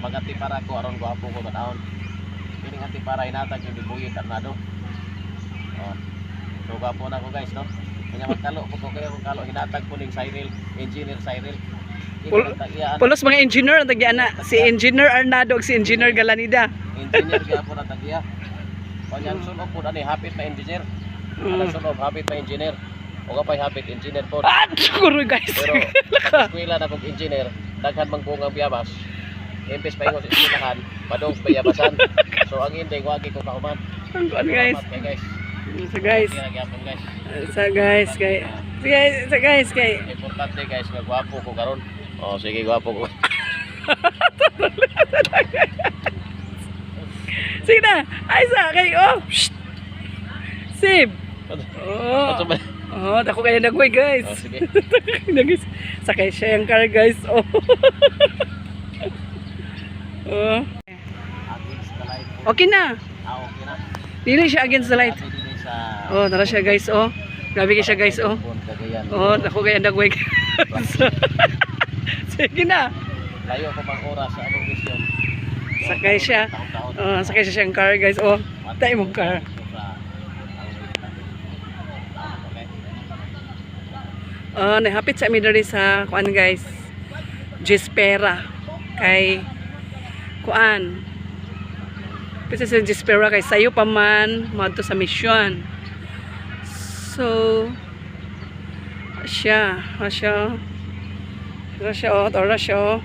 Mag-antipara ko aron gwapo ko tan-awon. Kining antipara hinatag ni Buyit Arnado. Oh. So gwapo na ko, guys, no. Kanya magkalo po ko kaya kung kalo hinatag ko ning Cyril, Engineer Cyril. Ini ang tag-iya. Pulos mga engineer ang tagya na. Si Engineer Arnado ug si Engineer Galanida. Engineer gyapon ang tag-iya. Pag ang sunob po ani hapit na engineer. Ang sunob hapit na engineer. O kapay hapit engineer po. Ah, siguro, guys. Pero pag eskwela na kog engineer, daghan mang bungang biyabas. Imbes paingon sa eskwelahan, padong sa biyabasan. So ang ending, wagi ko kahuman. Ang kuan, guys. Salamat kay guys. So guys, Sige na gyapon, guys. Sa guys kay guys, sa guys kay Importante, guys, nga gwapo ko karon. Oh, sige, gwapo ko. Sige na. Ay sa kay oh. Shh. Save. Oh. Ano ba? Oh, dako kayo nagway, guys. Oh, sige. Guys. Sakay siya yung car, guys. Oh. Oh. Against the light po. Okay na. Ah, okay na. Dili siya against the light. Sabi din sa Oh, tara siya, guys, oh. Grabe kay siya, guys, oh. Cagayan. Oh, dako kayo nagway. Sige na. Layo ko pang oras sa among mission. Sakay siya. Taon-taon. Oh, sakay siya siyang car, guys. Oh, tayo mong car. Okay. Oh, nahapit sa amin diri sa kuan, guys. Gispera kay kuan. Pisa sa Gispera kay sayo pa man moadto sa mission. So siya, siya. Siya, oh, tara siya, oh.